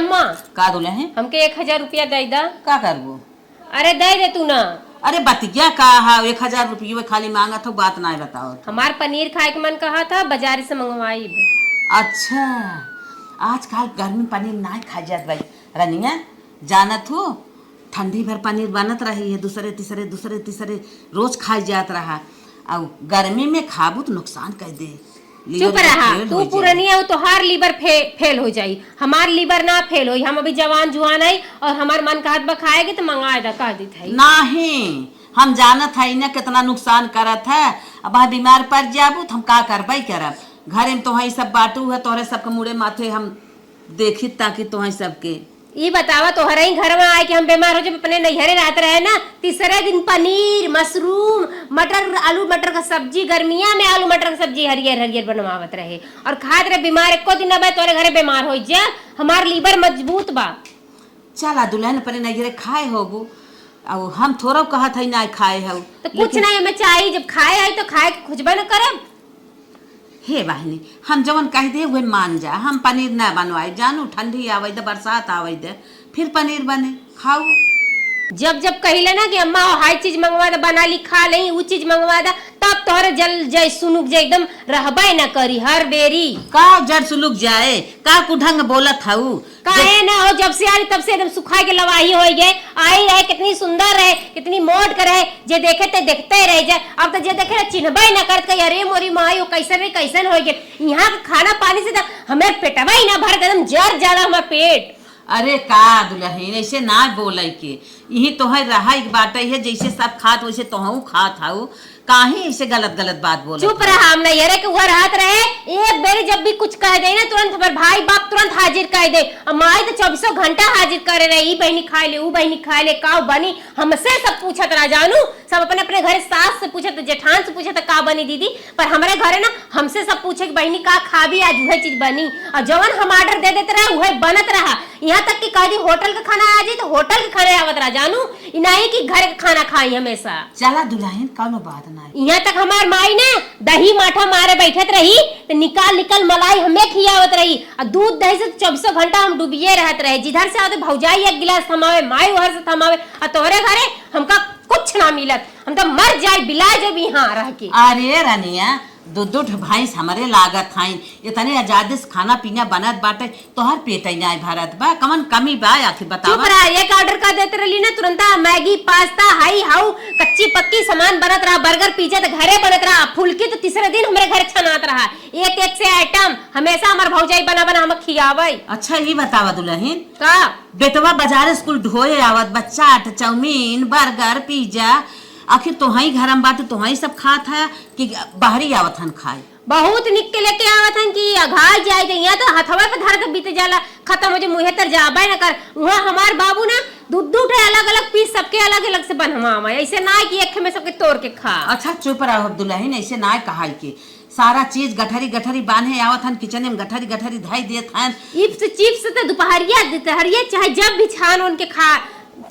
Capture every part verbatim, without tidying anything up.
माँ, का दुलहिन? हमके एक हजार रुपया दे दा। का करबू? अरे दे दे तू ना। अरे बतिया का है, एक हजार रुपये खाली मांगत हो, बात नाय बताओ। हमार पनीर खाए के मन कहा था, बाजार से मंगवाई। अच्छा, आजकल गर्मी पनीर नाय खाई जात भाई। रनिया, जानत हो, ठंडी भर पनीर बनत रही है, दूसरे तीसरे, दूसरे तीसरे रोज खाई जात रहा। और गर्मी में खाबू तो नुकसान कर दे। चुप रहा, तू पुरनिया हो, तोहार लिवर फे-, फेल हो जाई, हमार लिवर ना फेल होई। हम अभी जवान जुआन आई और हमार मन कहत बा खाए के तो मंगा दा, कह देत है। नहीं, हम जानत है ना कितना नुकसान करत है। अब हम बीमार पड़ जाबू तो हम का करबे करब? घरे में तो है सब बाटू है, तोहरे सबके मुड़े माथे हम देखी ताकि तोहई सबके। ई बतावा, तोहरे ही घर में आए के हम बीमार हो जब अपने नैहरे रहत रहे ना, तीसरे दिन पनीर, मशरूम, मटर, आलू मटर का सब्जी, गर्मिया में आलू मटर का सब्जी हरियर हरियर बनवावत रहे और खात रहे। बीमार एको दिन ना भए तोहरे घरे बीमार हो जा, हमार लिवर मजबूत बा। चला दुलहिन, अपने नैहरे खाए होबू, और हम थोड़ा कहत है ना खाए हो, तो कुछ लेकिन नहीं, हमें चाहिए, जब खाए आई तो खाए के खोजबे न करब। हे बहिनी, हम जवन कह दे उहे मान जा। हम पनीर ना बनवाई जानू, ठंडी आवे दे, बरसात आवे दे, फिर पनीर बने, खाऊ। जब जब कहिले ना कि अम्मा, हाई चीज मंगवा दे, बना ली, खा ले, ऊ चीज मंगवा दे, तब तोहरे जल जय सुनुक जे एकदम रहबे ना करी हर बेरी। का जड़ सुलुक जाए, का कुढंग बोलत हऊ? काहे ना हो, जब से आई तब से एकदम सुखाए के लवाही हो गए। आई रहे, कितनी सुंदर रहे, कितनी मोट के रहे, जे देखे ते देखते रह जाए। अब तो जे देखे ना, चिन्हबे ना करत, कही, "अरे मोरी माई, वो कैसन रहे, कैसन हो गए।" यहाँ के खाना पानी से तो हमें पेटवा ही ना भरत, एकदम जर जाला हमार पेट। अरे का दुलहिन, ऐसे ना बोले के, यही तोहर रहा एक बाटे है, जैसे सब खात वैसे तोहू खात हऊ। काहे ऐसे गलत गलत बात बोलत चुप हो? रहा, हम नैहरे के उहर हाथ रहे। एक बेरी जब भी कुछ कह दे ना, तुरंत हमार भाई बाप तुरंत हाजिर कह दे। अब माई तो चौबीसों घंटा हाजिर करे रहे, "ई बहिनी खाए ले, ऊ बहिनी खाए ले, का बनी?" हमसे सब पूछत रहा जानू, सब अपने अपने घरे सास से पूछत, जेठान से पूछत, "का बनी दीदी?" पर हमरे घरे ना हमसे सब पूछे कि बहिनी का खाबी, आज उहे चीज बनी, और जवन हम ऑर्डर दे देते रहे उहे बनत रहा। यहाँ तक कि कह दी होटल का खाना आ जाई तो होटल के खाना आवत रहा जानू, ई नहीं कि घर के खाना खाई हमेशा। चला दुलहिन, कौनो बात ना। यहाँ तक हमार माई ना दही माठा मारे बैठत रही तो निकाल निकाल मलाई हमें खियावत रही, आ दूध दही से चौबीसों घंटा हम डूबिए रहत रहे। जिधर से आते भौजाई एक गिलास थमावे, माई उहर से थमावे, आ तोहरे घरे हमका कुछ ना मिलत, हम तो मर जाए बिला जब यहाँ रह के। अरे रनिया, दो दो ठो भैंस हमरे लागत हईन, इतने आजादी से खाना पीना बनत बाटे, तोहर पेट ही नाय भरत बा, कवन कमी बा आखिर बतावा? चुप रहा, एक ऑर्डर कर देत रहली ना, तुरंता मैगी, पास्ता, हाई हाउ, कच्ची पक्की सामान बनत रहा, बर्गर, पिज्जा तो घरे बनत रहा, फुल्की तो तीसरे दिन हमरे घर छनात रहा, एक एक से आइटम, हमेशा हमार भौजाई बना बना हम खियावे। अच्छा, ई बतावा दुलहिन, का? बेटवा बाजारे से कुल ढोए आवत बा, चाट, चाउमीन, बर्गर, पिज्जा, आखिर तोहई घर में बाटू, तोहई सब खात है कि बाहरी आवत हन खाए? बहुत निक के लेके आवत हन कि अघाई जाए के, यहाँ तो हथवा पे धर के बीत जाला, खत्म हो जाए, मुँहे तर जाबे न कर। वहाँ हमार बाबू ना दू दू ठे अलग अलग पीस सबके अलग अलग से बनवावे, ऐसे ना कि एक में सबके तोड़ के खा। अच्छा चुप रहो दुलहिन, ऐसे ना कहाई के। सारा चीज गठरी गठरी बांधे आवत हन, किचने में गठरी गठरी धई देत हन। चिप्स, चिप्स तो दोपहरिया, दोपहरिया चाहे जब भी छान उनके खा,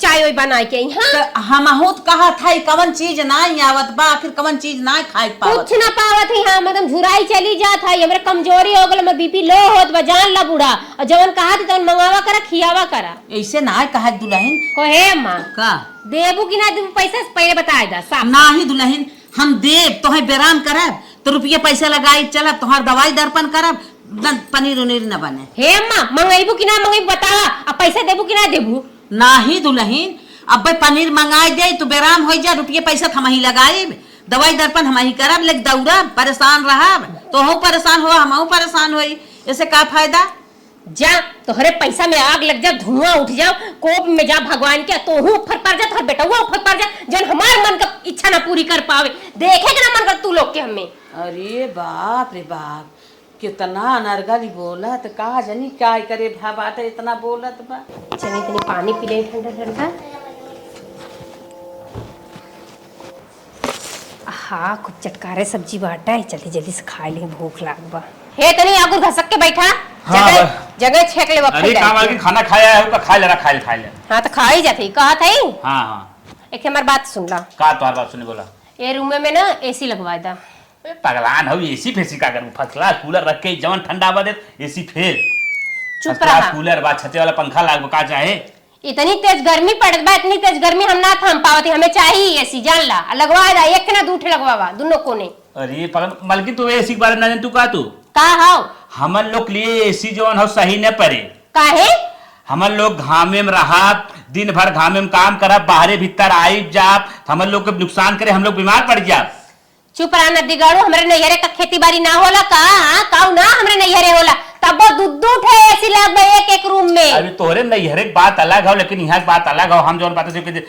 चाय ओय बनाए के यहाँ। त हमहू त कहत हई, कवन चीज नाई आवत बा, आखिर कवन चीज नाई खाए के पावत? कुछ ना पावत है यहाँ, मतलब झुराई चली जात है, हमरे कमजोरी हो गल, हमर बीपी लो होत बा, जान ला बूढ़ा। और जवन कहा थी तवन मंगावा करा, खियावा करा। ऐसे नाई कहा दुलहिन। कहे अम्मा। का? देबू कि ना देबू पैसा से पहले बताए दा, साफ। नाही दुलहिन, हम देब, तोहे बेराम करब, तो रुपये पैसा लगाई, चलब, तोहार दवाई दर्पण करब, न पनीर उनीर न बने। हे अम्मा, मंगइबू कि ना मंगइबू बतावा, अब पैसा देबू कि ना देबू? नाही दुलहिन, अब्बे पनीर मंगाई दे, तू बेराम होई जा, रुपये पैसा त हमही लगाइब, दवाई दर्पण हमही करब, लेकिन दौड़ब, परेशान रहब, तोहू परेशान हो, हमहू परेशान होई, ऐसे का फायदा? जा, तोहरे पैसा में आग लग जा, धुआं उठ जाओ, कोप में जा भगवान के, तोहू ऊपर पड़ जा, तोहर बेटवा ऊपर पड़ जा, जौन हमार मन का इच्छा ना पूरी कर पावे। देखे के ना मन कर तू लोग के हमें। अरे बाप रे बाप, कितना अनर्गल ही बोलत, का जनी का करे भा बाटे इतना बोलत बा। चली तनी पानी पी ले ठंडा ठंडा। हाँ, खूब चटकारे सब्जी बाटे, जल्दी जल्दी से खाए ले, भूख लाग बा। हे, तनी आगू घसक के बैठा। हाँ, जगह, बस। जगह छेक ले, अरे, का बात के खाना खाया है, ओका खा ले, खा ले, खा ले। हाँ, तो खा ही जाते, कहत है। हाँ, हाँ। एक हमार बात सुन ला। का तोहार बात सुनी, बोला। ए रूम में ना एसी लगवा दा। ए, पगलान हो, एसी फेसी का करूँ? फर्स्ट क्लास कूलर रख के जवन ठंडा हवा देत, एसी फेल। चुप रहा। कूलर बा, छते वाला पंखा लाग बा, का चाहे? इतनी तेज गर्मी पड़त बा, इतनी तेज गर्मी हम ना थाम पावत ही, हमें चाही एसी, जान ला। लगवा दा, एक ना दू ठे लगवावा, दुनो कोने। अरे पगल, मलकिन तू एसी के बारे में ना जान, तू का तू? का हौ? हमन लोग के लिए एसी जौन हौ सही न परे। काहे? हमन लोग घामे में रहब, दिन भर घामे में काम करब, बाहरे भीतर आइब जाब, हमन लोग के नुकसान करे, हम लोग बीमार पड़ जाब। चुप रहा ना दिगाड़ू, हमरे नैहरे का खेती बाड़ी ना होला का? हाँ, काऊ ना हमरे नैहरे होला, तब वो दू दू ठे एसी लाग बा एक एक रूम में। अभी तोहरे नैहरे के बात अलग हौ, लेकिन यहाँ के बात अलग हौ। हम जौन बात है कि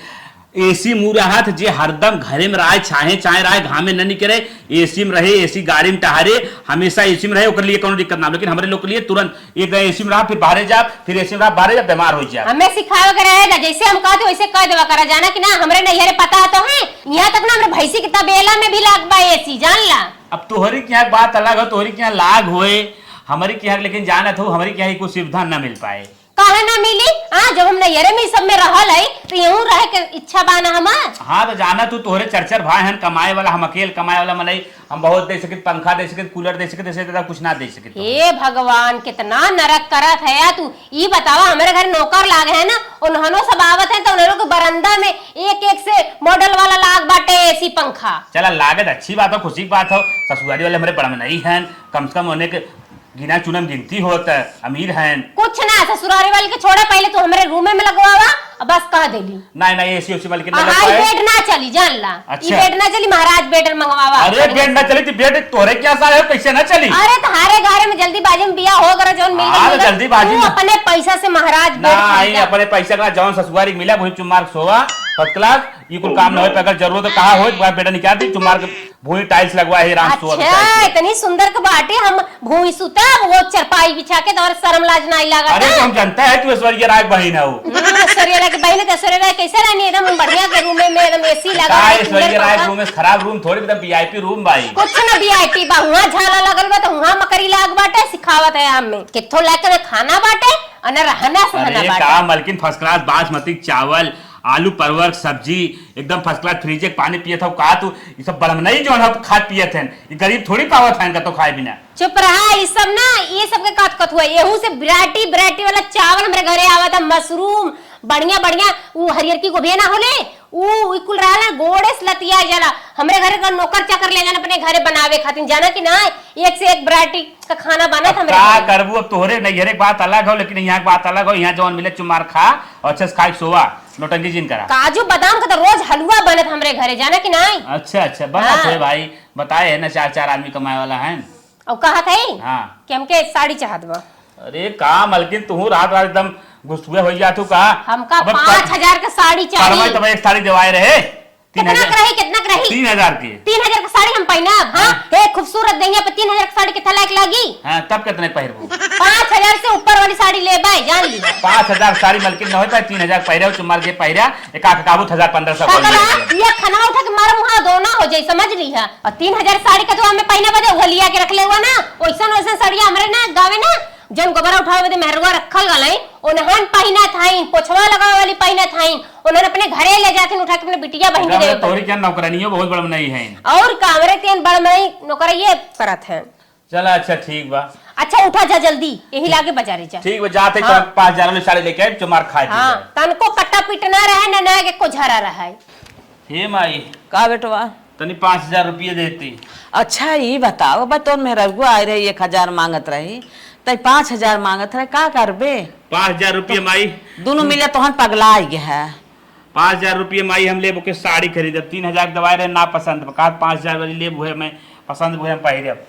एसी मुँह रहत जे हरदम घरे में रहे, छाहे छाहे रहे, घामे न निकरे, एसी में रहे, एसी गाड़ी में टहरे, हमेशा एसी में रहे, ओकर लिए कौनो दिक्कत ना हो। लेकिन हमरे लोग के लिए तुरंत एक दाईं एसी में रहा, फिर बाहरे जाब, फिर एसी में रहा, बाहरे जाब, बीमार होइ जाब। हमें सिखावे के रहेगा, जैसे हम कहते वैसे कह देवा करा, जाना कि ना, हमरे नैहरे पता तो है, यहाँ तक ना हमरे भैंसी के तबेला में भी लाग बा एसी, जान ला। अब तोहरी के यहाँ बात अलग हो, तोहरी के यहाँ लाग होए, हमरी के यहाँ लेकिन जानत हो, हमरी के यहाँ ई कुछ सुविधा न मिल पाए। काहे ना मिली? हाँ, जब हम नैहरे में ई सब में रहल है, तो यहूँ रहे के इच्छा बा ना हमार। हाँ, तो जाना तू, तोहरे चर चर भाई हन कमाए वाला, हम अकेल कमाए वाला मनई, हम बहुत दे सकित, पंखा दे सकित, कूलर दे सकित, ऐसे ज्यादा कुछ ना दे सकित। हे भगवान, कितना नरक करत है यार तू। ई बतावा, हमरे घर नौकर लाग है ना, उन्हनो सब आवत है, तो उन्हनो के बरंदा में एक एक से मॉडल वाला लाग बाटे एसी पंखा। चला, लागे त अच्छी बात हो, खुशी की बात हो, ससुरारी वाले हमरे बड़मनई हन, कम से कम उन्हें के गिना चुनम गिनती होत, अमीर हैं। कुछ ना, ससुरारी वाले के छोड़ा, पहले तू हमरे रूमे में लगवावा, अब बस कह देली। नहीं, नहीं, एसी ओसी मलकिन ना हाँ, लगवाए। बेड ना चली, जान ला। अच्छा। ई बेड ना चली, महाराज बेड मंगवावा। अरे, बेड ना चली तो बेड तोरे क्या सा है, कैसे ना चली? अरे, तोहरे घरे में जल्दीबाजी में बियाह हो गरा, जौन मिल हाँ, गई, तो मिल गई। जल्दीबाजी तू में। अपने पैसा से महाराज बेड ना, खरीद आई, जा। अपने पैसा का जौन ससुरारी मिला, वही चुमार सोवा, first class। ई कुल काम न होए, अगर जरूरत हो, कहा होए, तो बेड निकाल दी, चुमार के भूई टाइल्स लगवा है, राम सुअर अच्छा, टाइल्स। इतनी सुंदर के बाटे, हम भूई सुतब, वो चरपाई बिछा के, तो और शर्म लाज नाई लागत अरे, है? तो हम जानते हैं तू ऐश्वर्या राय के बहिन है वो। हम्म, ऐश्वर्या राय के बहिन है, तो ऐश्वर्या राय कैसे रहनी? एकदम बढ़िया के रूम में, एकदम एसी लगा का है, कूलर ऐश्वर्या राय पंखा। के रूम में खराब रूम थोड़ी, एकदम वीआईपी रूम भाई। कुछ ना वीआईपी बा, हुआ झाला लगल बा, तो हुआ मकरी लाग बाटे, सिखावत है आम में। कित्थो लायक ना खाना बाटे, और ना रहना सहना अरे बाटे। का मलकिन, first class बासमती चावल, आलू परवर के सब्जी, एकदम first class, फ्रिज के पानी पियत हौ का तू? ई सब बड़मनई जौन हौ खात पियत हैं, ई गरीब थोड़ी पावत हैं कतो खाए बिना। चुप रहा, ई सब ना, ई सब के कात कत हुआ, एहू से variety, variety वाला चावल हमरे घरे आवत है, मशरूम, बढ़िया, बढ़िया, ऊ हरियर की गोभिया ना होले, ऊ, ई कुल रहला, गोड़े से लतिया जाला। हमरे घरे का नौकर चाकर ले जाना अपने घरे बनावे खातिर, जाना कि ना, एक से एक variety का खाना बनत अब हमरे का घरे। करबू, अब तोहरे नैहरे के बात अलग हौ, लेकिन यहाँ के बात अलग हौ। यहाँ जौन मिले चुमार खा और अच्छे से खा के सोवा, नौटंकी जिन करा। काजू बादाम का तो रोज हलवा बनत हमरे घरे, जाना कि नाई? अच्छा, अच्छा, बनत हाँ। है भाई, बताए है ना, चार, चार आदमी कमाए वाला है। और कहा था ही हाँ। कि हमके साड़ी चाहत बा। अरे का मलकिन, तुहू रात रात एकदम गुस्सुए हो जातू का? हमका अबे पाँच हजार का साड़ी चाहिए। तब एक साड़ी देवाए रहे। कितना तीन हजार। के रही, कितना के रही? तीन हजार की। तीन हजार के साड़ी हम पहिनब, हाँ? हाँ। हे खूबसूरत दहिया पे तीन हजार के साड़ी कितना लायक लागी? हाँ, तब कितने पहिरबू? पाँच हजार से ऊपर वाली साड़ी लेबै, जान ली। पाँच हजार साड़ी मलकिन न होई पाए, तीन हजार पहिरे, चुमार के पहिरे, एक आध काबू हजार पन्द्रह सौ का कौन करा? लेके? ये खनवा उठा के मारम, वहाँ दो ना हो जाई, समझ ली है। और तीन हजार साड़ी का तो हमें पहिने बदे उहे लिया के रख ले हुआ ना, ओइसन ओइसन साड़िया हमरे ना गावे ना, जौन गोबरा उठावे बदे मेहरुआ रखल गलई, उन्हन पहिनत हईन, पोछवा लगावे वाली पहिनत हईन, उन्हन अपने घरे ले जाथिन उठा के अपने बिटिया बहिन के अगर देवे तोहरी पड़े। क्या नौकरानियों बहुत बड़मनई है। और का, हमरे तीन बड़मनई नौकरानिये करत हैं। चला, अच्छा, ठीक बा। अच्छा, उठा जा जल्दी, यही लागे बाजारे जा। ठीक बा, जाते हाँ। तो पाँच हजार वाली साड़ी लेके आए, चुमार खाए पी हाँ, जाए। तनको कटा पीट ना रहे, ना, ना के कोझरा रहे। हे माई। का बेटवा? तनी पाँच हजार रुपये देती। अच्छा, ई बताओ, बा तोर मेहररुआ आए रही, एक हजार मांगत रही, तई पाँच हजार मांगत रहे, का करबे? पाँच हजार रुपये, माई। दुनू मिले तोहन पगला आई गे है। पाँच हजार रुपये, माई, हम लेब ओके साड़ी खरीदब। तीन हजार के दवाई रहे, ना पसंद बा। कहा, "पाँच हजार वाली लेब, उहे मैं पसंद, उहे हम पहिरब।"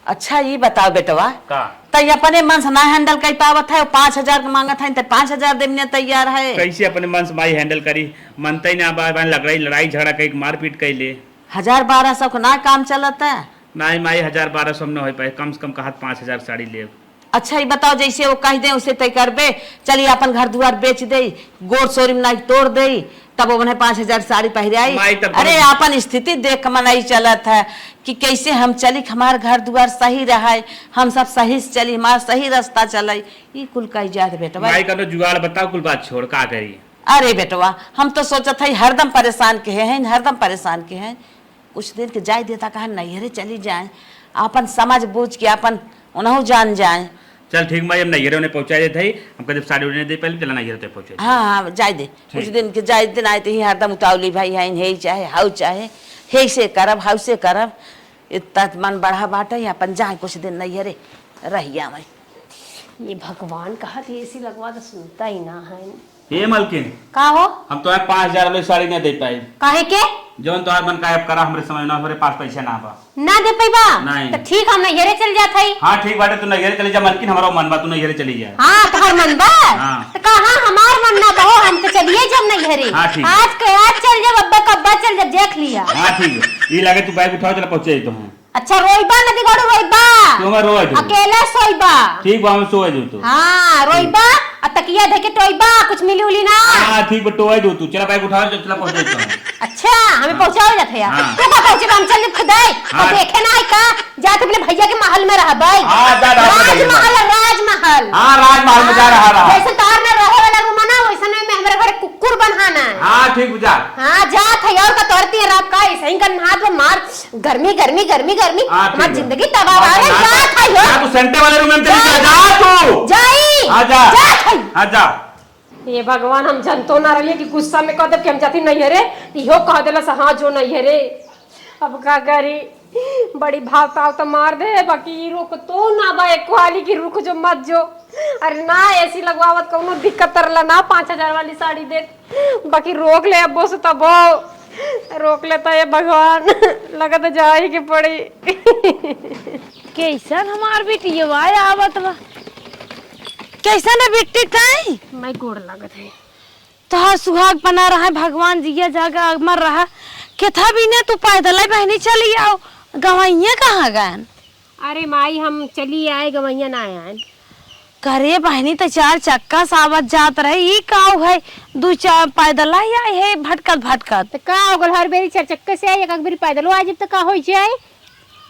अच्छा, ई बताओ बेटवा, का? तई अपने मन से ना handle कर पावत है, पाँच हजार के मांगत है, तई पाँच हजार देवे ने तैयार है। कैसे अपने मन से माई handle करी? मनते ही ना बा, बा लड़ाई, लड़ाई झगड़ा कई, मारपीट कई ले। हजार बारह सौ के ना काम चलत है? नहीं माई, हजार बारह सौ में ना हो पाए, कम से कम कहत पाँच हजार साड़ी लेब। अच्छा, ई बताओ, जैसे वो कह दे, उसे तय करबे, चलिए अपन घर दुआर बेच दे, गोड़ सोरी में नाई तोड़ दे, तब वो उन्हें पाँच हजार साड़ी पहिराई। माई, तब अरे, दोनों आपन स्थिति देख के मनई चलत है कि कैसे हम चली, कि हमार घर दुआर सही रहे, हम सब सही से चली, हमार सही रास्ता चले। ई कुल कही जात बेटवा। माई, कौनो जुगाड़ बताओ, कुल बात छोड़, का करी? अरे बेटवा, हम तो सोचत हई हरदम परेशान के हैं, हरदम परेशान के हैं। कुछ दिन के जाए देता, कहा नैहरे चली जाए, आपन समझ बूझ के आपन उनहु जान जाए। चल ठीक माई, हम नैहरे उन्हें पहुँचा देत हई। हमका जब साड़ी उड़ी नहीं दे पाइल, चला नैहरे ते पहुँचा दे। हाँ, हाँ, जाए दे। कुछ ठीक। दिन के, जाए दिन आए तो ही हरदम उतावली भाई है, हे चाहे, हाउ चाहे, हे से करब, हाउ से करब। इतना मन बढ़ा बाटे, अपन जाए कुछ दिन नैहरे रह आवे। ये भगवान कहा थी एसी लगवा तो सुनता ही ना है। ए मलकिन, का हो? हम तोहे पाँच हजार वाली साड़ी ना दे पाई। काहे के? जौन तोहार मन का अब करा, हमरे समय ना, हमरे पास पैसा ना बा। ना दे पाइबा? नहीं। तो ठीक, हम नैहरे चल जात हई। हाँ, ठीक बाटे, तू नैहरे चली जा मलकिन, हमारा मन बा, तू नैहरे चली जा। हाँ, तोहार मन बा? हाँ। तो कहाँ हमार मन ना बा हो, हम तो चलिए जब नैहरे। हाँ, ठीक। आज के आज चल जब, अब्बा कब्बा चल जब, देख लिया। हाँ, ठीक है। ये लगे तू बैग उठाओ, चला पहुँचे तो हम। अच्छा, रोइबा न बिगाड़ू, रोइबा। क्यों मैं रोए दू? अकेले सोइबा। ठीक बा, हम सोए दू तो। हाँ, रोइबा, आ तकिया धके टोइबा, कुछ मिली उली ना। हाँ, ठीक बा, टोए दू तू। चला बैग उठाओ, चला पहुँचे तो हम। अच्छा, हमें हाँ। पहुँचाओ जात है यार। हाँ। तू का पहुँचे, हम चल खुदाई। हाँ। और देखे ना है का, जात अपने भैया के महल में रहबे। हाँ, जा, जा, जा, जा। राजमहल, राजमहल। हाँ, राजमहल में जा रहा, रहा। जैसे तार में रहे वाला रूम है ना, वैसे में हमारे घर कुकुर बनाना है। हाँ, ठीक बा, जा। हाँ, जात है और का तोरती है रात का, ऐसे ही गन्हात में मार। गर्मी, गर्मी, गर्मी, गर्मी, हाँ, हमार ठीक है। जिंदगी तबाह हाँ, बा रे, हाँ, जा हाँ। खाई हो। जा, तू सेंटे वाले रूम में चली जा, जा। जा तू। जाई। हाँ, जा। जा खाई। हाँ, जा। ये भगवान, हम जनतो ना रहलिए कि गुस्सा में कह देब कि हम जाती नैहरे, इहो कह देला से, "हाँ, जो नैहरे।" अब का करी, बड़ी भाव ताव तो मार दे, बाकी ई रुक तो ना बा, एक वाली की रुक जो, मत जो। अरे ना, एसी लगवावत कौनो दिक्कत तरला ना, पाँच हजार वाली साड़ी दे। बाकी रोक ले अब्बो से तबो। रोक लेता ये भगवान। लगत जाए के पड़ी। कैसन हमार बिटिया आवत बा? कैसन है बिट्टी ताई? मैं गोड़ लागत है। तोहार सुहाग बना रहा है, भगवान जिया जागा अमर रहा। केथा भी ने तू पैदल है बहनी चली आओ, गवैया कहाँ गन? अरे माई, हम चली आए, गवैया ना आए। करे बहिनी, त चार चक्का से आवत जात रहे, ई काऊ है? दू चार पैदल आई, आई है भटकत भटकत। त का हो गल, हर बेरी चार चक्का से आई, एक, एक बेरी पैदलो आ जाब त का होई जाए?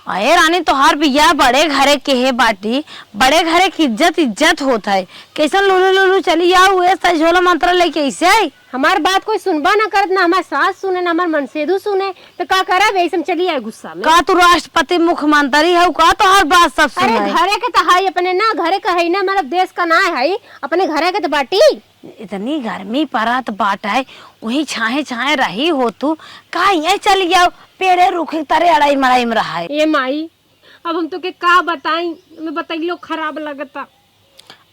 अरे रानी, तोहार बियाह बड़े घरे के है बाटी, बड़े घरे के इज्जत, इज्जत होत है। कैसन लुलु लुलु चली आऊ, ए सही झोला मंत्रा लेके ऐसे आई? हमार बात कोई सुनबा ना करत, ना हमार सास सुने, ना हमार मनसेधु सुने, त का करब? यही से हम चली आए गुस्सा में। का तू राष्ट्रपति मुख्यमंत्री हऊ का, तोहार बात सब अरे सुने? घरे के त हई अपने ना, घरे का हई ना, मतलब देश का ना हई, अपने घरे के त बाटी। इतनी गर्मी परत बाटे, वही छाहे छाहे रही हो तू, का यहीं चली आओ, पेड़े रुखे तरे अड़ाई मड़ाई में रहे। ए माई, अब हम तोके का बताई, मैं बतैलो खराब लगता।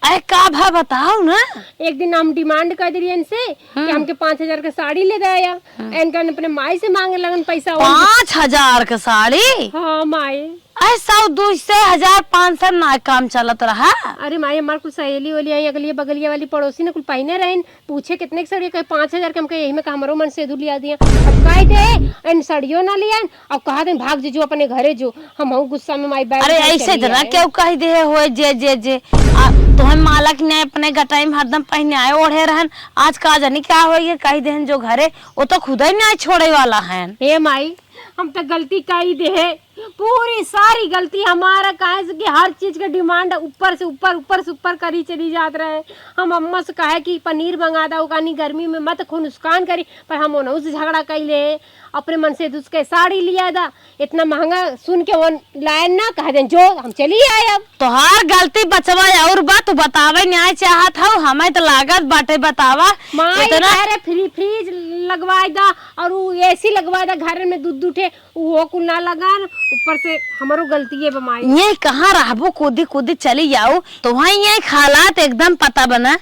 अरे का भा बताओ ना। एक दिन हम demand कर दिली इनसे कि हम्म। हमके पाँच हजार के साड़ी ले दे आया। हम्म। इनका अपने माई से मांगे लगन पैसा। पाँच हजार के साड़ी? हाँ माई। अरे सौ, दो सौ, हजार, पाँच सौ ना काम चलत रहा। अरे माई, हमार कुछ सहेली वहेली आई, अगलिया बगलिया वाली पड़ोसी ने कुल पहने रहन, पूछे कितने के साड़ी, कहे पाँच हजार के, हमके यही में कहा हमरो मनसेधु लिया दिया। अब कह दे, इन साड़ियों ना लिया, अब कहा दिन भाग जे जो अपने घरे जो, हमहू गुस्सा में माई बैठ अरे गए, ऐसे चली जना आए। क्यों कह दे होए जे, जे, जे। आ, तोहे मालक ने अपने गटाई में हरदम पहिने आए ओढ़े रहन, आज का जानी का होए ये कह देहन जो घरे, वो तो खुदे न्याय छोड़े वाला है। हे माई, हम तो गलती कही दे है, पूरी सारी गलती हमारा, काहे से कि हर चीज के demand ऊपर से ऊपर, ऊपर से ऊपर करी चली जात रहे। हम अम्मा से कहे कि पनीर मंगा दा, ओकानी गर्मी में मत खून नुकसान करी, पर हम ओनहु से झगड़ा कइले, अपने मनसेधु से साड़ी लिया दा, इतना महंगा सुन के online ना कह दें, जो हम चली आए अब। तोहार गलती बचवा और बा, तू बतावे न्याय चाहत हऊ, हमें तो लागत बाटे बतावा। माई इतना कह रहे फ्री-, फ्रिज लगवाए दा और उ एसी लगवाए दा, घर में दू दू ठे, उहो कुल ना लगन, ऊपर से हमरो गलतिये बा माई। ये कहाँ रहबो, कूदी कूदी चली जाऊ, तो वहीं ये हालात एकदम पता बना,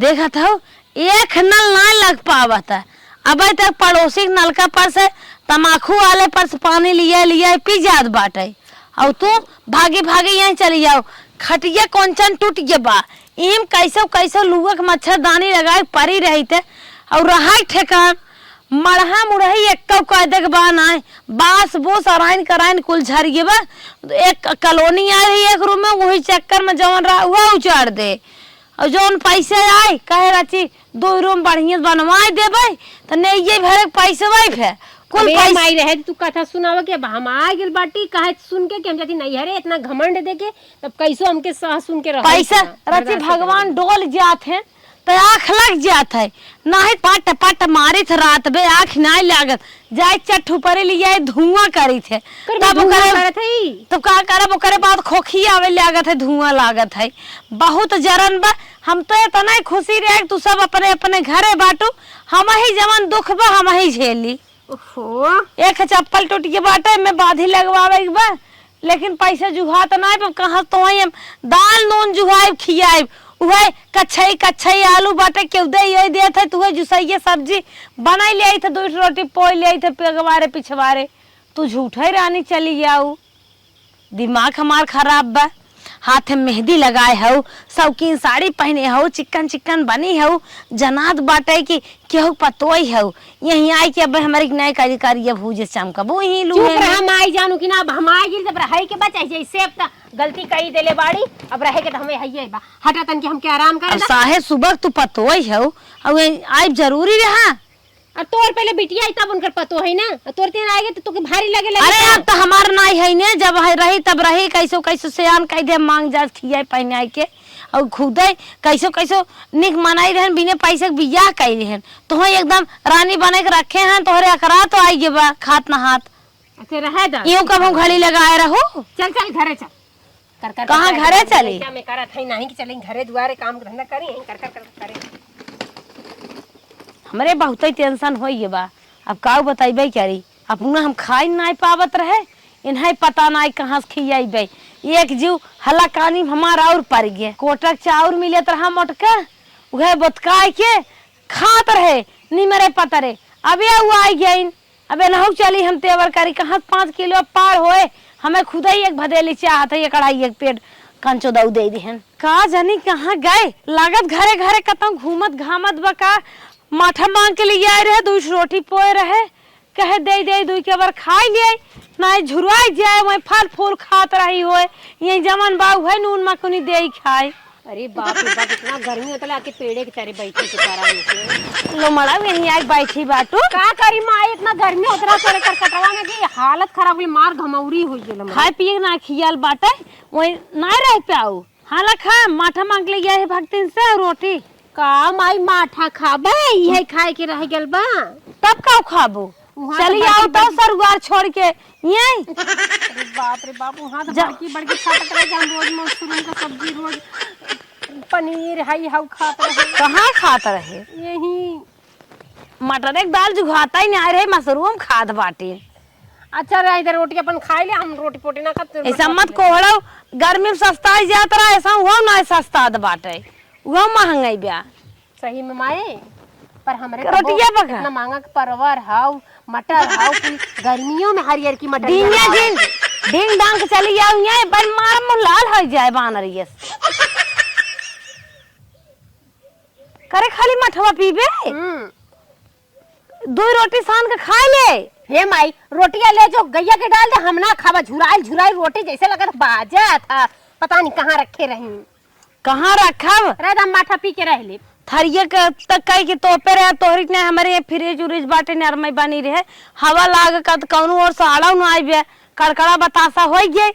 देखत हऊ, एक नल ना लग पावत है। अबे तक पड़ोसी के नलका पर से, तमाखू वाले पर से पानी लिए लिए पी जात बाटे। और तू भागी भागी यहीं चली जाओ। खटिया कोंचन टूट गया बा। इम कैसे कैसे लुआ के मच्छरदानी लगाए परी रही थे। और रहा ठेकान, मड़हा मुड़ही एक्को कायदे के बा नाय। बास बूस अराइन कराइन कुल झर गया बा। एक कॉलोनी आ रही एक रूम में, वही चक्कर में जवन रहा, वह उजाड़ दे। और जौन पैसे आए, कहे रहती, "दो रूम बढ़िया बनवाए देबै," त नहीं, ये भरे पैसे वही है। कुल अबे पैसे माई रहे, तू कथा सुनावा कि अब हम आ गेल बाटी, कहे सुन के कि हम जाती नहीं, अरे, इतना घमंड देके, तब कैसो हमके सह सुन के रहो पैसा इतना, रहती, बर्दाश्त भगवान करो। डोल जात हैं, त आँख लग जात है, नाहीं पट पट मारित रात बे, आँख नाहीं लागत। जाए चट्ठ ऊपरे लियाए धुआँ करित है। कर तब धुआँ ओकरे, करत है ई? तब का करब, ओकरे बाद खोखी आवे लागत है, धुआँ लागत है। बहुत जरन बा। हम तो एतना ही खुशी रहे कि तू सब अपने अपने घरे बाटू, हमही जवन दुख बा हमही झेली। ओहो। एक चप्पल टूट के बाटे, में बाधी लगवावे के बा, लेकिन पैसा जुहात नाई, पर कहाँ तो वही हम दाल नून जुहाइब खियाइब, उहे कच्छई कच्छई आलू बाटे, केहू दे योई देत है, तुहे जुसैये सब्जी बनाई ले आई थे, दो रोटी पोई ले आई थे, पेगवारे पिछवारे, तू झूठे रानी चली जाऊ। दिमाग हमार खराब बा। हाथ में मेहंदी लगाए हऊ, शौकीन साड़ी पहने हऊ, चिक्कन चिक्कन बनी हऊ, जनात बाटे कि केहू पतोई हऊ। यहीं आई कि अब हमरी नए करी करी अब हूँ जे चमकबू ही लू चुप है। रहा माई जानू कि ना, अब हम आई गिल जब रहे के बा, चाहे जैसे अब त गलती कई देले बाड़ी, अब रहे के त हमें हइये बा। हटा तन के हमके आराम करे अब दा। साहे सुबह तू पतोई हऊ, अब ये आइब जरूरी रहा। और तोर पहले बिटिया आई तब उनकर पतो है ना, और तोर तीन आएगे तो तोके भारी लगे लगे अरे का? अब तो हमार नाई है ने, जब है रही तब रही, कैसो कैसो सियान कह दे, मांग जात खियाए पहनाए के, और खुदे कैसो कैसो निक मनाई रहन, बिने पैसे के बियाह कई रहन, तोहे एकदम रानी बने के रखे हैं, तोहरे अकरा तो आई गे बा खात नहात। अच्छा रहे दा। यूं कब हम घड़ी लगाए रहो। चल चल घरे चल। कर कर कहाँ कर कर घरे एकदम चली? लइका में करत है, नहीं कि चली घरे दुआरे काम धंधा करी, यहीं कर कर कर करे। हमरे बहुते टेंशन होई गे बा। अब काऊ बतइबे करी, अपना हम खाई नाई पावत रहे, इन्हें पता नाई कहाँ से खियाइबे। एक जीव हलाकानी में हमार और पड़ गए। कोटक चाउर मिलत रहा मोटका, उहे बोतकाए के खात रहे निमरे पतरे। अब ये उ आई गइन, अब एनहु चली हम तेवर करी, कहाँ से पाँच किलो पार होए, हमें खुदे ही एक भदेली चाहत है, एक अढ़ाई एक पेट कंचो दऊ दे दिहन। का जानी कहाँ गए, लागत घरे घरे कतौ घूमत घामत बा का, माठा मांग के लिए आए रहे, दुई ठो रोटी पोए रहे, कहे दे दे दुई के बार खाई लिए, ना झुरवाई जाए, वहीं फल फूल खात रही होए, यही जमन बा उहे नून मकुनी दे खाए। अरे बाप रे बाप, इतना गर्मी होता है, आके पेड़े के तरे बैठे के परा इनके। लो मड़ा, यहीं आके बैठी बाटू। का करी माई, इतना गर्मी होता है, तोरे करकटवा में की हालत खराब हुई, मार घमौरी हुई गेल हमरा। खाए पिए के ना खियाल बाटे, वही ना रह पाऊ। हाला खा, माठा मांग ले गया है भक्तिन से रोटी। का माई माठा खाबे, इहे खाए के रह गेल बा। तब का खाबू? उहाँ चली तो आओ बड़की तो बड़की सरुआर छोड़ के, ये। अरे बाप रे बाप, उहाँ तो जा। बड़की बड़की खात रहे, हम रोज मशरूम का सब्जी, रोज पनीर, हई हाउ खात रहे। कहाँ खात रहे? यही। मटर एक दाल जुघाता ही नहीं रहे, मशरूम खात बाटी। अच्छा रहे, इधर रोटी अपन खाई ले, हम रोटी पोटी ना खाते, ऐसा मत कोहड़ो, गर्मी में सस्ता ही जात रहा, ऐसा हुआ ना सस्ता बाटे, हुआ महंगाई बा। सही में माए, पर हमरे रोटिया कबो पका। इतना महंगा के परवर हाउ, मटर हाउ, कुल गर्मियों में हरियर की मटर डिंगे बनावे। डिंग, डिंग डांग के चली जाओ, ये बन मार मुँह लाल हो जाए बानरियस। करे खाली मठवा पीबे? हम्म। दो रोटी सान के खा ले। हे माई, रोटिया ले जो गैया के डाल दे, हम ना खावा। झुराइल झुराइल रोटी जैसे लगत बाजा था, पता नहीं कहाँ रखे रही। कहाँ रखब? रात हम माठा पी के रह ले। थरिया के तक कह के तोपे रहे, तोहरी ने हमरे ये फ्रिज उरिज बाटे नरमई बनी रहे, हवा लाग का त कौनो ओर से आड़ौ ना आइबे, कड़कड़ा बतासा होई गए।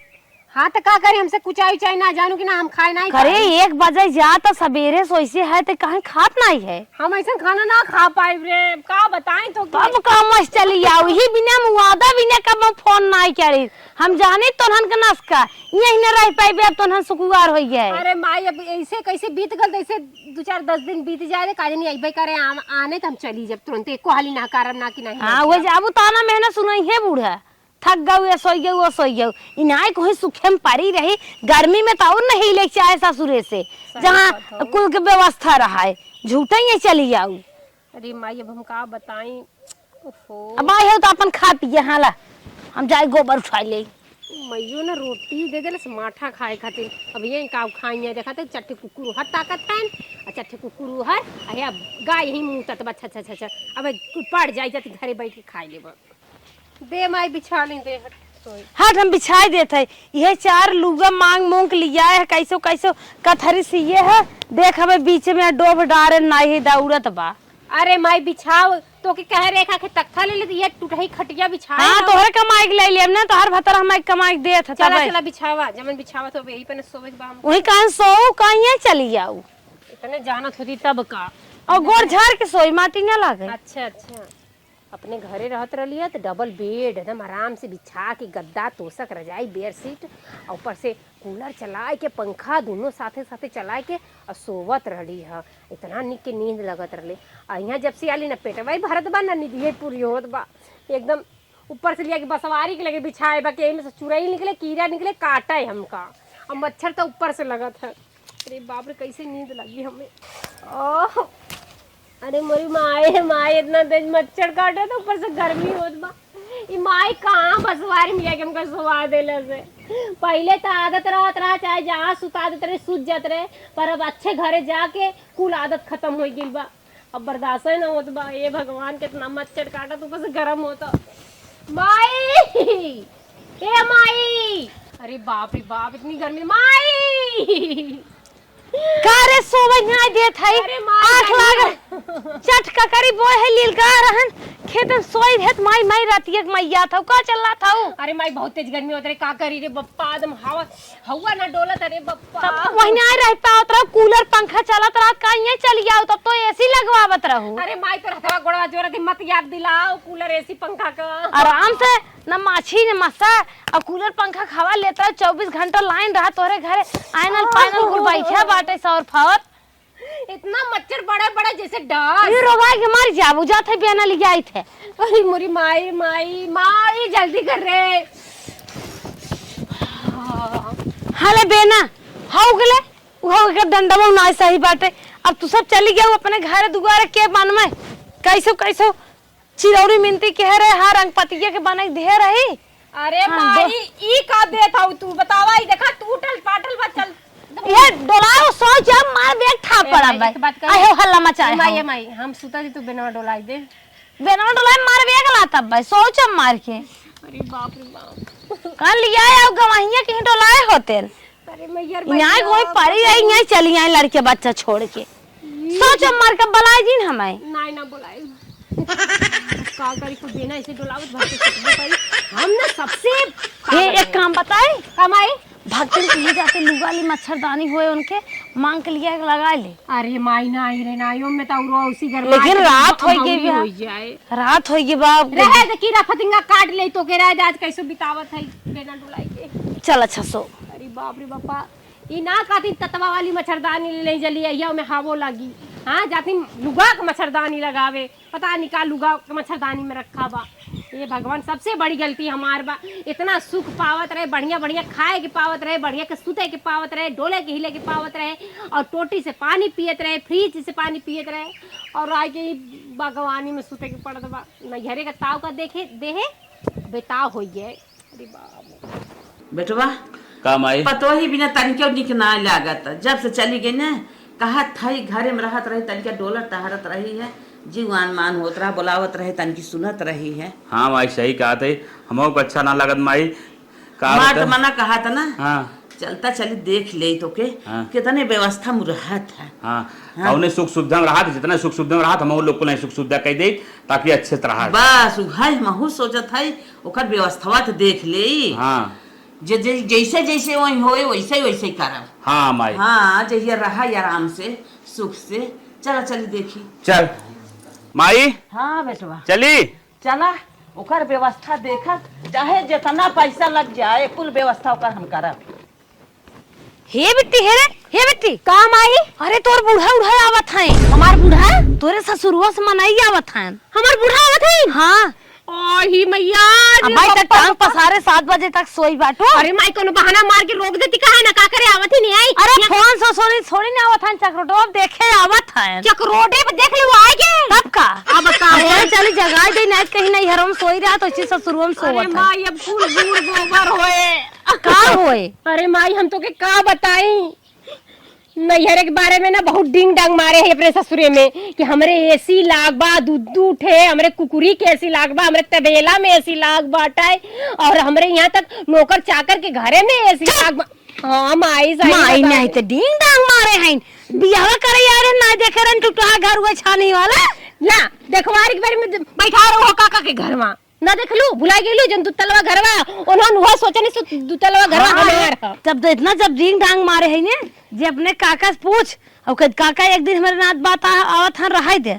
हाँ, तो का करी, हमसे कुचाई उचाई ना जानू कि ना हम खाए ना ही करे, खाए। एक बजे जा तो सबेरे से ऐसे है, तो कहीं खात नहीं है। हम ऐसा खाना ना खा पाइब रे, का बताएं तो कि तब का मस्त चली आओ, ही बिना मुआदा बिना कब हम फोन नहीं करी। हम जाने तोहन के नस्का, यही न रह पाइबे, अब तोहन सुकुवार हो गए। अरे माई, अब ऐसे कैसे बीत गल, जैसे दो चार दस दिन बीत जाए रे, काजे नहीं अइबे करे, आम-, आने तो हम चली जब तुरंत, एको हाली ना करब ना कि नहीं हाँ, ना वो करब। जाबू ताना मेहनत सुनाई है बूढ़ा। थक गऊ, ये सोई गऊ, वो सोई गऊ। इनाय कोई सुखे में परी रही, गर्मी में तो और नहीं ले चाहे ससुरे से, सही जहाँ बात है। कुल के व्यवस्था रहा है, झूठे ही चली जाऊ। अरे माई, अब हम का बताई। ओहो। अब आई हो तो अपन खा पिए, हाँ ला, हम जाए गोबर उठा ले। मइयो ना रोटी दे देलस माठा खाए खातिर। अब ये का खाई है, देखा तो चट्टे कुकुर हर ताकत है, आ चट्टे कुकुर हर, आ ये अब गाय यही मुँह तत बा, छ, छ, छ, छ। अब पड़ जाई, जाती घरे बैठ के खाई लेबा। दे माई बिछा लें, दे हट, सोई। हट, हम बिछाई देत है। इहे चार लुगा मांग मोंग के लिया है, कैसो कैसो कथरी सिए है। देख, हमें बीच में डोभ डारे नाही दौड़त बा। अरे माई बिछाओ, तो के कह रेखा के तख्ता ले ले, ये टूटही खटिया बिछाए हाँ, ना। तोहरे कमाई के ले लेब ना, तोहर भतर हमारे कमाई के देत है, चला, तबे। चला बिछावा, जमन बिछावा तो यही पे न सोवे के बा हम। वही कहाँ सोऊ, कहीं चली जाऊ। तने जानत होती तब का। और गोड़ झाड़ के सोई, माटी ना लागे। अच्छा, अच्छा। अपने घरे रहत रहली है तो डबल बेड एकदम आराम से बिछा के गद्दा, तोसक, रजाई, बेडशीट, और ऊपर से कूलर चलाए के, पंखा दोनों साथे साथे चलाए के और सोवत रहली ह। इतना निक के नींद लगत रहले। आ यहाँ जब से आली ना पेटवा ही भरत बा ना निदिये पूरी होत बा। एकदम ऊपर से लिया के बसवारी के लगे बिछाए बा कि एमे से चुरई निकले, कीड़ा निकले, काटे हमका। अब मच्छर तो ऊपर से लगत है। अरे बाप रे, कैसे नींद लगी हमें। ओह, अरे मोरी माए, माए, इतना तेज मच्छर काटे तो ऊपर से गर्मी होत बा। ई माई कहाँ बसवारी में लिया के हमका सोवा देले से। पहिले तो आदत रहत रहा, चाहे जहाँ सुता देत रहे, सुत जात रहे, पर अब अच्छे घरे जाके कुल आदत खत्म हो गइल बा। अब बर्दाश्त ना होत बा। ए भगवान, कितना मच्छर काटत, ऊपर से गरम होता। माई, ए माई, अरे बाप रे बाप, इतनी गर्मी, माई। का रे सोवै नाई देत हई? अरे माई, आँख गर्मी लाग। चटका करी बोए है लील का रहन। खेतन सोई देत माई, माई रातिया के मैया था, का चल रहा था? अरे माई, बहुत तेज गर्मी होत रहे, का करी रे बप्पा, एकदम हवा, हवा ना डोलत, अरे बप्पा। तब तो वहीं आए रह पावत रहो, कूलर पंखा चलत रहत, का यहीं चली आओ, तब तो एसी लगवावत रहो। अरे माई, तोर हथवा गोड़वा जोर दी, मत याद दिलाओ कूलर एसी पंखा का। आराम से न माछी न मसा, और कूलर पंखा के हवा लेत रहो, चउबीस घंटा लाइन रहा तोहरे घरे, आइनल पाइनल कुल बैठा बाटे सौर फावर। इतना मच्छर बड़ा बड़ा जैसे डांस। ये रोवा के मर जा, बुझात है बेना लियाई थे। अरे मोरी माई, माई, माई, जल्दी कर रे। हले बेना, हाउ गले, उहो एकर डंडवा ना सही बाटे। अब तू सब चली गया अपने घर दुआरे के मन में, कैसो कैसो चिरौरी मिनती कह रहे, हर अंगपतिया के बने के दे रही। अरे हाँ, माई, दो- ई का देत हऊ तू? बतावा, ई देखा टूटल फाटल बा, चल। ये डोलाओ, सो जब मार बेग ठा ए पड़ा माई, बा। एक बात कही। आयो हल्ला मचाए ए माई, हो। ए माई, हम सुता दी, तू बेनवा डोलाई दे। बेनवा डोलाई मार बेग ला तब बा, सो जब मार के। अरे बाप रे बाप। कल लिया आओ गवाहिया कहीं डोलाए होते। अरे मैया रे, इहाँ मैया, कोई परी रही, इहाँ चली आई लड़के बच्चा छोड़ के। ई सोच मार के बुलाए जिन हमें। नाई ना बुलाए। का करी, को बेना ऐसे डोलावत भर के सुतबो करी। हम ना सबसे हे, पागल एक हैं। काम बताए? का माई? भक्तन के लिए जाके लुगा ली, मच्छरदानी होए उनके, मांग के लिए लगा ले। अरे माई ना आई रे ना आई, ओमे तो औरो उसी घर लेकिन मार के रात हम होई गई औरी बा। होई जाए। रात होई गई बा। रहे दे, कीड़ा फतिंगा काट ले तो के रह दे, आज कैसे बितावत है बेना डोलाई के। चल अच्छा सो। अरे बाप रे बापा, ई ना कहती ततवा वाली मच्छरदानी ले ले जली, अहिया में हावो लागी। हाँ, जाती लुगा के मच्छरदानी लगावे, पता नहीं का लुगा के मच्छरदानी में रखा बा। ये भगवान, सबसे बड़ी गलती हमार बा। इतना सुख पावत रहे, बढ़िया बढ़िया खाए के पावत रहे, बढ़िया के सुते के पावत रहे, डोले के हिले के पावत रहे, और टोटी से पानी पियत रहे, फ्रिज से पानी पियत रहे, और आए के ई बागवानी में सुते के पड़त बा। नैहरे का ताव का देखे देहे बेताव होई गए। अरे बाप। बेटवा, का माई? पतोही बिना तनिको निक ना लागत। जब से चली गई ना, कहत थई घरे में रहत रही, तनिका डोलत टहरत रही है, जीव आन मान होत रहा, बोलावत रहे, तनिकी सुनत रही है। हाँ माई, सही कहत है, हमहू को अच्छा ना लागत माई। का मार होता? तो मना कहत ना। हाँ। चलता चली देख ले तो के, हाँ। कितने व्यवस्था में रहत है। हाँ। हाँ। कौने सुख सुविधा में रहत, जितना सुख सुविधा में रहत, हम लोग को नहीं सुख सुविधा कह दे, ताकि अच्छे से रहत। बस उहै महू सोचत है, ओकर व्यवस्था तो देख ले। हाँ। जे, जे, जैसे जैसे वही होए, वैसे वैसे करब। हाँ माई। हाँ, जहिया रहा आराम से, सुख से। चला चली देखी। चल माई। हाँ बेटवा। चली। चला, ओकर व्यवस्था देखत, चाहे जितना पैसा लग जाए, कुल व्यवस्था ओकर हम करब। हे बिट्टी, हे रे, हे बिट्टी। का माई? अरे तोर बूढ़ा उढ़ा आवत हैं। हमार बूढ़ा? तोरे ससुरुआ से मनई आवत हैं। हमार बूढ़ा आवत हैं? हाँ। ओ ही मैया, अरे अब्बा, इतना बापा, टांग बापा। पसारे सात बजे तक सोई बाटू। अरे माई, कोनो बहाना मार के रोक देती, कहा ना का करे आवत ही नहीं आई। अरे या फोन से सोनी थोड़ी ना आवत हैं, चकरोटवा देखे आवत हैं। चकरोटे पे देख लो आए के। तब का? अब का अरे है? चली जगाई दे, नहीं कहीं नहीं हरम सोई रहा तो इसी ससुरुआ में अरे सोवत है। माई, अब कुल बूढ़ गोबर होए। का होए? अरे माई, हम तो के का बताई, नैहरे के बारे में ना बहुत डिंग डांग मारे है अपने ससुरे में कि हमरे एसी लाग बा, दू दू ठे हमरे कुकुरी के एसी लाग बा, हमरे तबेला में एसी लाग बाटे, और हमरे यहाँ तक नौकर चाकर के घरे में एसी लाग बा। हाँ माई, सही माई बताओ। नहीं तो डिंग डांग मारे हैं, बियाह करे यार ना देखे रहन टुटहा घर हुआ छानी वाला। ला, देखवारी के बारे में बैठा रहो काका के घर में। ना देखलू, भुला गेलू, जन दुतलवा घरवा, उन्होंने वह सोचने से दुतलवा घरवा हाँ, हमार ह। जब तो इतना जब डींग डांग मारे है ने, जे अपने काका से पूछ, अब कह, काका एक दिन हमरे नात बात आ-, आवत हन, रहाई दे।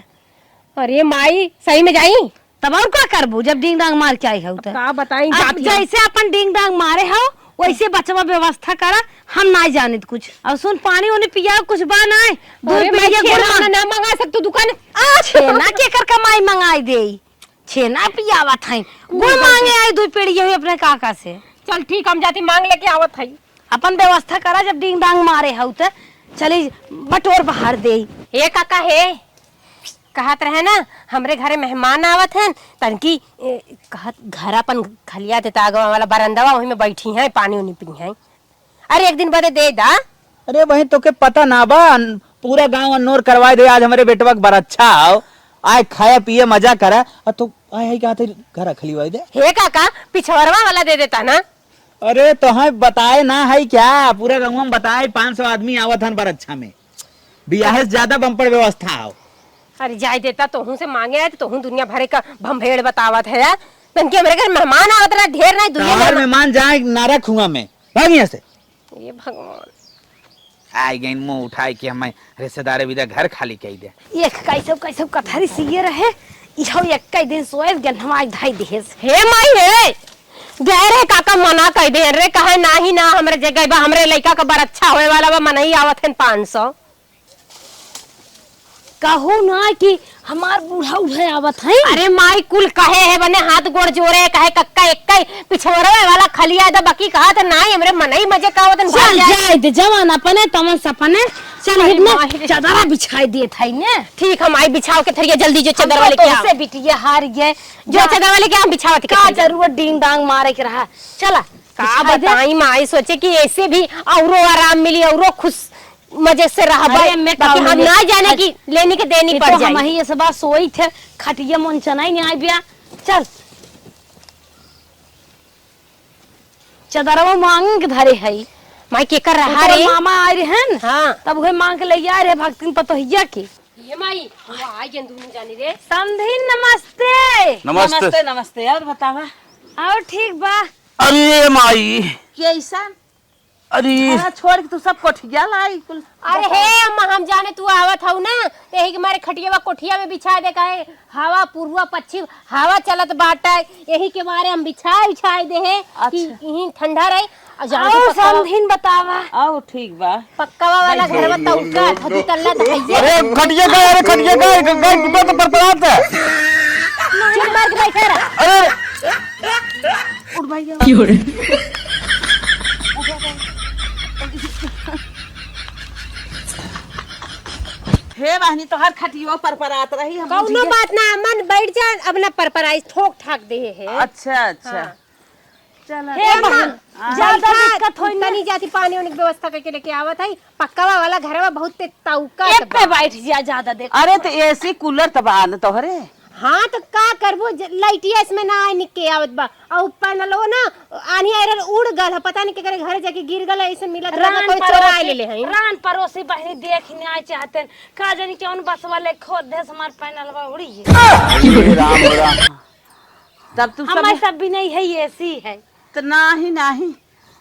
अरे माई, सही में जाई? तब और का करबू, जब डींग डांग मार के आई हऊ त? का बताई, अब जात हई। जैसे अपन डींग डांग मारे हऊ, वैसे बचवा व्यवस्था करा, हम नाई जानित कुछ। अब सुन, पानी उनी पिया, कुछ बा नाई? दूध अरे माई, पीरिया, गुड़ छेना मांग- ना, ना मंगा सक तू दुकान। आ, छेना केकर कमाई मंगाई देई? छेना पियावत हई। गुड़ मांगे आई दुई पेड़िया हुई अपने काका से। चल ठीक, हम जाती मांग लेके आवत हई। अपन व्यवस्था करा, जब डींग डांग मारे हऊ त चली बटोर बहार देई। ए काका हे, कहत रहे ना, हमरे घरे मेहमान आवत हन, तनकी, ए, कहत घर अपन खलिया देता, आगवा वाला बरंदवा, वही में बैठी हैं, पानी उनी पी हैं। अरे एक दिन बदे दे दा। अरे बहिन, तोके पता ना बा, अन-, पूरा गांव अनोर करवाए दे। आज हमरे बेटवा के बरच्छा आओ, आए खाया पिए मजा करा, और तू आए है क्या तेरे घर खलिवाए दे। हे काका, पिछवरवा वाला दे देता ना। अरे तोहे बताए ना है क्या, पूरा गाँव में बताए, पाँच सौ आदमी आवत हन बरच्छा में, बियाहे से ज्यादा बम्पर व्यवस्था आओ। अरे जाए देता, तोहू से मांगे आए तो तोहू दुनिया भरे का भंभेड़ बतावत है यार। तनके हमरे घर मेहमान आवत रहा, ढेर नहीं, दुनिया तोहर भर में। मेहमान जाए नारा खुआ में, भाग यहाँ से। ये भगवान। आई गइन मुंह उठाए के हमें रिश्तेदार विदा घर खाली कई दे। एक कैसे कैसे कथरी सीए रहे, इहो एक कई दिन सोए गन हम आज धाई देहेस। हे माई रे, गए रहे काका मना कई दे रे, कहे नाही ना हमरे जगह बा, हमरे लइका का बरच्छा होए वाला बा, मनई आवत हन पाँच सौ। कहू ना कि हमार बूढ़ा उढ़े आवत है। अरे माई कुल कहे है बने हाथ गोड़ जोड़े, कहे कक्का एक्का ही पिछोरे वाला खलिया दे, बकी कहा था नाई हमरे मनई मजे का आवत है, चल भाग जाए। जाए दे जवान अपने तमन सपने। चल अरे हित में माई रे। चदरा बिछाई देत है ने। ठीक हम आई बिछाओ के थरिया जल्दी जो चदर वाले के आओ। से बिटिया हार गए। जो चदर वाले के हम बिछावत के का थरिया। जरूरत डींग डांग मारे के रहा। चला का बिछाई दे। बताई माई सोचे कि ऐसे भी औरो आराम मिली, औरो खुश मजे से रहबा। अरे, एमे का बाकी हम होई? ना जाने कि लेनी के देनी ये पड़ तो जाई। हम ही इस बार सोई थे, खटिया मन चनाई नहीं आई बिया। चल। चदरवा मांग के धरे हई। माई केकर रहा रे? मामा आए रहे हैं। हाँ। तब उहे मांग के ले आए रहे भक्तिन पतोहिया के। ये माई, वो आ गए दोनों जानी रे। समधिन नमस्ते। नमस्ते। नमस्ते, नमस्ते। और बतावा? और ठीक बा। अरे माई। कैसन? अरे। घर छोड़ के तू सब कोठिया लाई कुल। अरे हे अम्मा, हम जाने तू आवत हऊ ना, यही के मारे खटिया बा कोठिया में बिछा दे, काहे हवा पूर्वा पश्चिम हवा चलत बाटे, यही के मारे हम बिछाए उछाए दे हैं कि अच्छा। यहीं ठंडा रही। और जाने आओ, पक्का समधिन बतावा। आओ, ठीक बा। पक्का वाला घर में तौका, दू तल्ला तो है। अरे खटिया का, अरे खटिया का, एक गाय टूटा तो परपरात है। चुप मार के बैठे रह। अरे उठ भैया। की हो रे? हे बहनी, तोहर खटियो परपरात रही, हम कौनो बुझिए। बात ना, अम्मा बैठ जा, अब ना परपराई, ठोक ठाक दे है। अच्छा, अच्छा। हाँ। चला, हे चला। अम्मा, हाँ। ज्यादा बैठा, दिक्कत होई ना। तनी जाती पानी उनी के व्यवस्था करके लेके आवत है। पक्का वाला घरवा बहुत ते तौका ए पे बा। बैठ जा, ज्यादा देख। अरे, तो एसी कूलर त बा न तोहरे। हाँ, तो का करबो, ज-, लाइटिया इसमें ना आए निके आवत बा। और पैनलो ना, आनी आयरन उड़ गल है, पता नहीं केकरे घरे जाके गिर गल है, ऐसे मिलत रहा, रान कोई परोसी, चोरा ले ले है। रान परोसी बहनी देख नहीं आए चाहते हैं। का जानी कौन बसवा ले खोद दे, हमार पैनलवा उड़ी है। हे राम, राम। तब तू सब हमारे सब भी नहीं है, एसी है। त नाही, नाही,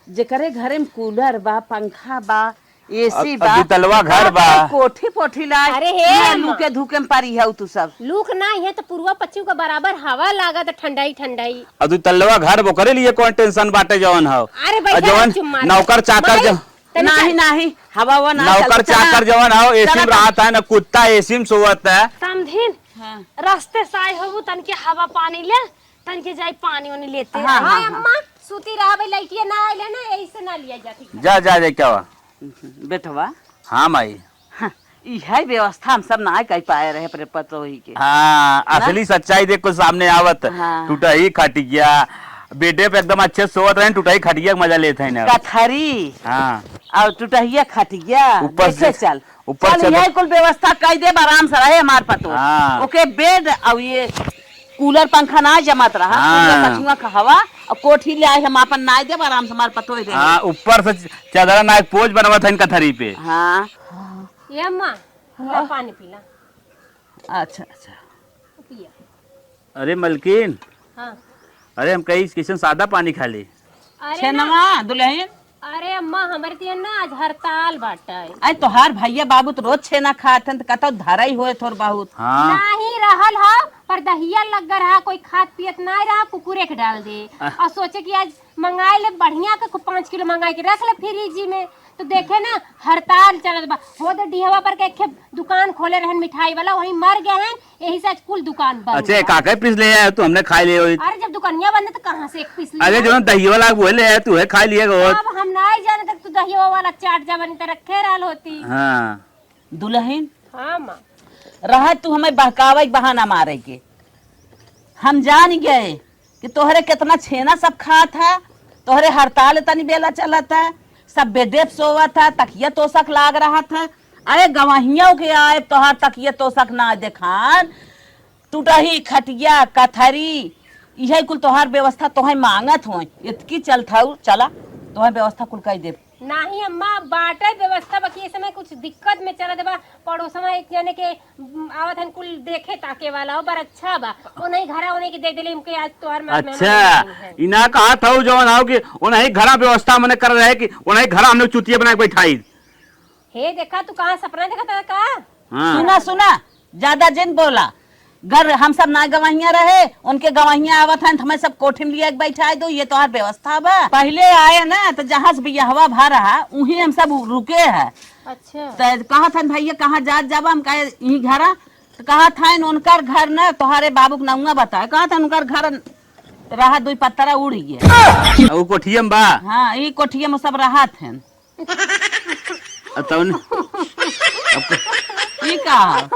जेकरे घरे में कूलर बा, पंखा बा, एसी अब, बा, अब दुतलवा घर अब बा। कोठी पोठी लाए, अरे हे ये अम्मा। लूके धूके में पारी हऊ तू सब। लूक ना है तो पूर्वा पश्चिम का बराबर हवा लागत ठंडाई ठंडाई। अब दुतलवा घर बा, ओकरे लिए कौन टेंशन बाटे जवन हऊ। अरे बैठे और जवन रह, चुप मार। नौकर चाकर भाई, जो तनी नाही, सा- नाही, हवा वो ना नौकर चलता। चाकर जवन हऊ, एसी में चला रहत है ना, कुत्ता एसी में सोवत है। समधिन, हाँ। रस्ते से आए होबू, तनके हवा पानी ले, तनके जाई पानी ओनी लेते हाँ, रही। हाँ, हाँ, हाँ। अम्मा, सूती रहबे, लइटिया ना आइले ना, यही से ना लिया जाती। जा, जा, जा, क्या हुआ? बेटवा। हाँ, माई। हाँ, इहे व्यवस्था हम सब ना कर पाए रहे अपने पतोही के। हाँ, ना? असली सच्चाई देख कुछ सामने आवत। हाँ। टूटही खटिया, बेडे पे एकदम अच्छे सोवत रहे, टूटही खटिया के मजा लेत है ना। कथरी। हाँ। और टूटहिया खटिया, ऊपर देखे से, चल। ऊपर चल, से यही कुल व्यवस्था कर देब, आराम से रहे हमार पतोह। हाँ। ओके बेड और ये कूलर पंखा ना जमत रहा, हाँ। कछुआ का हवा और कोठी ले आए, हम आपन ना देब, आराम से हमार पतोह रहे। हाँ, ऊपर से चदरा ना एक पोज बनवत है इनका थरी पे। हाँ। ये अम्मा, ला पानी पी ला। अच्छा, अच्छा। पिया। अरे मलकिन। हाँ। अरे हम कही किशन सादा पानी खा ले। अरे ना। छेनवा, दुल्हन। अरे अम्मा, हमरे तिया ना आज हड़ताल बाटे। अरे तोहार भैया बाबू तो रोज छेना खात हन, त कतौ धरई होए थोर बहुत। हाँ। नाही रहल ह, पर दहिया लग रहा, कोई खात पियत नाही रहा, कुकुरे के डाल दे। आह। और सोचे कि आज मंगाए ले बढ़िया के, खूब पाँच किलो मंगाए के रख ले फ्रिज में। तो देखे ना, हड़ताल चलत बा। हो दे डिहवा पर के एक दुकान खोले रहन मिठाई वाला, वहीं मर गए हैं, यही से आज कुल दुकान बंद अच्छा, बा। का के पीस ले आए तू, हमने खाई लिए होई। अरे जब दुकनिया बंद है तो कहाँ से एक पीस ले अरे आए? जो दही वाला वो ले आए तू, है खाई लिए होत। अब हम नहीं जाने तक तू दही वाला चाट जब बनी तो रखे रहल होती। हाँ। दुलहिन, हाँ माँ। रहा तू हमें बहकावे के बहाना मारे के। हम जान गए कि तोहरे केतना छेना सब खात है, तोहरे हड़ताल तनी बेला चलत है, सब बेडे पे सोवत है, तकिया तोसक लाग रहत है। अरे गवहियों के आए तोहार तकिया तोसक ना देखान, टूटही खटिया कथरी, इहे कुल तोहार व्यवस्था तोहे मांगत होई, इतकी चलत हऊ, चला तोहे व्यवस्था कुल कई देब। नाही अम्मा, बाटे व्यवस्था, बाकी इस समय कुछ दिक्कत में चलत बा। पड़ोसवा एक जने के, उम, आवत हन कुल देखे ताके वाला, ओबर अच्छा बा। ओनही घरा ओनही के दे देले, हमके आज तोहार मा-, मेहमान अच्छा, नहीं है। ई ना कहत हऊ जवन हऊ कि ओनही घरा व्यवस्था मने कर रहे कि ओनही घरा हमने चुतिया बना के बैठाई। हे देखा, तू कहाँ सपना देखत है का? हाँ। सुना, सुना, ज्यादा जिन बोला। गर हम सब ना गवहिया रहे, उनके गवहिया आवत हैं, त हमें सब कोठी में लिया के बैठाए दो, ये तोहार व्यवस्था बा। पहिले आए ना, त जहाँ से बियाहवा भा रहा, उहीं हम सब रुके हैं। अच्छा। त कहत हन, "भैया, कहाँ जात जाबा?" हम कहे, "इहीं घरा।" त कहत हन, "उनकर घर ना, तोहारे बाबू के नौआ बताए।" कहत हन, "उनकर घर रहा, दुई पत्तरा उड़ गया।" आ, उ कोठिया में बा? हाँ, ई कोठिया में सब रहत हैं। आ, तौन, अब क- ई का ह?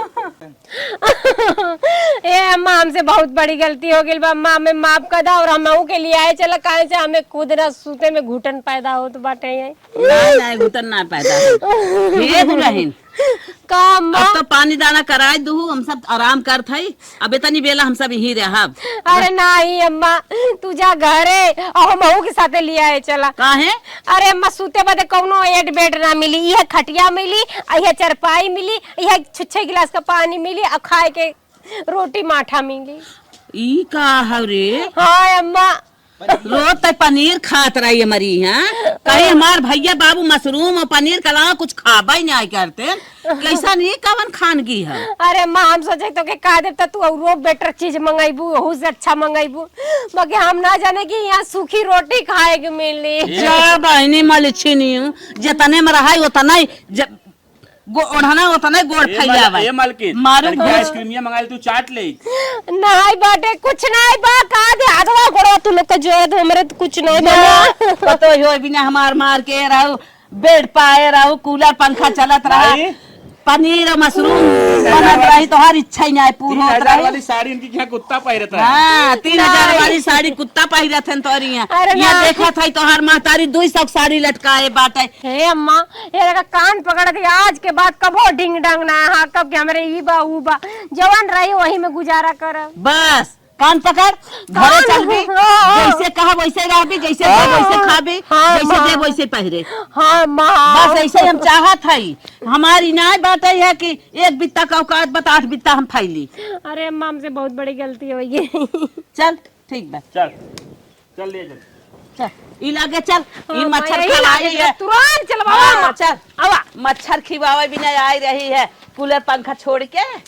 ए अम्मा, हमसे बहुत बड़ी गलती हो गइल बा अम्मा, हमें माफ कर दा और हमहू के लियाए चला, काहे से हमें खुद ना सूते में घुटन पैदा होत बाटे। नहीं, नहीं, घुटन ना पैदा हो। हे दुलहिन, का अम्मा? अब तो पानी दाना कराए दुहू, हम सब आराम करत हई। अब इतनी बेला हम सब यहीं रहब। अरे नाही अम्मा, तू जा घरे और हमहू के साथे लियाए चला। काहे? अरे अम्मा, सूते बदे कौनो एड बेड ना मिली, इहे खटिया मिली, इहे चरपाई मिली, इहे छुच्छे गिलास का पानी मिली और खाए के रोटी माठा मिली। ई का हव रे? हाँ अम्मा। रोज तक पनीर खात रही हमारी यहाँ। कहीं हमार भैया बाबू मशरूम और पनीर के अलावा कुछ खाबा ही नहीं करते। कैसा नहीं, कवन खानगी है? अरे माँ, हम सोचे तो के कह देब त तू औरो बेटर चीज मंगैबू, ओहू से अच्छा मंगैबू। बाकी हम ना जाने कि यहाँ सूखी रोटी खाए के मिली। जा बहिनी मलिछिनी, जितने में रहाई उतना ही, जब गो-, ओढ़ना उतना ही गोड़ ए फैलावे। मल-, ए मलकिन, मारू तनके गोड़। आइसक्रीमिया मंगा ले, तू चाट ले। नहीं बाटे, कुछ नहीं बा, का दे, हाथवा गोड़वा तू लोग के जोड़ दे, हमरे तो कुछ नहीं बा। पतो हो बिना हमार मार के रहू, बेड पाए रहू, कूलर पंखा चलत रहा, भाई। पनीर और मशरूम बनत रही, तोहार इच्छा ही नहीं पूर्ण तीन होत हजार रही। वाली साड़ी इनकी क्या कुत्ता पहिरत रहा? हाँ, तीन हजार नहीं। वाली साड़ी कुत्ता पहिरत हन तोरी यहाँ। अरे यहाँ ना। देखत है तोहार महतारी दुई सौ के साड़ी लटकाए बाटे। हे अम्मा, ये लगा कान पकड़ के आज के बाद कबो डिंग डांग ना हाँकब कि हमरे ई बा, ऊ बा। जवन रही वही में गुजारा करब। बस, कान पकड़, घरे कान चलबी, हाँ। जैसे कहा वैसे रहबी, जैसे दे हाँ, वैसे खाबी, हाँ, जैसे दे माँ। वैसे पहिरे। हाँ, माँ। बस ऐसे हम चाहत हई। हमारी नाय बात है कि एक बित्ता का औकात बता, आठ बित्ता हम फैली। अरे अम्मा, हमसे बहुत बड़ी गलती हो गई। चल, ठीक बा। चल, चल ले चल। चल, ई लागे चल, ई हाँ, मच्छर माया, ई खवाई लागे है। तुरंत चल बाबा। हाँ, चल। आवा। मच्छर खिवावे बिना आई रही है, कूलर पंखा छोड़ के।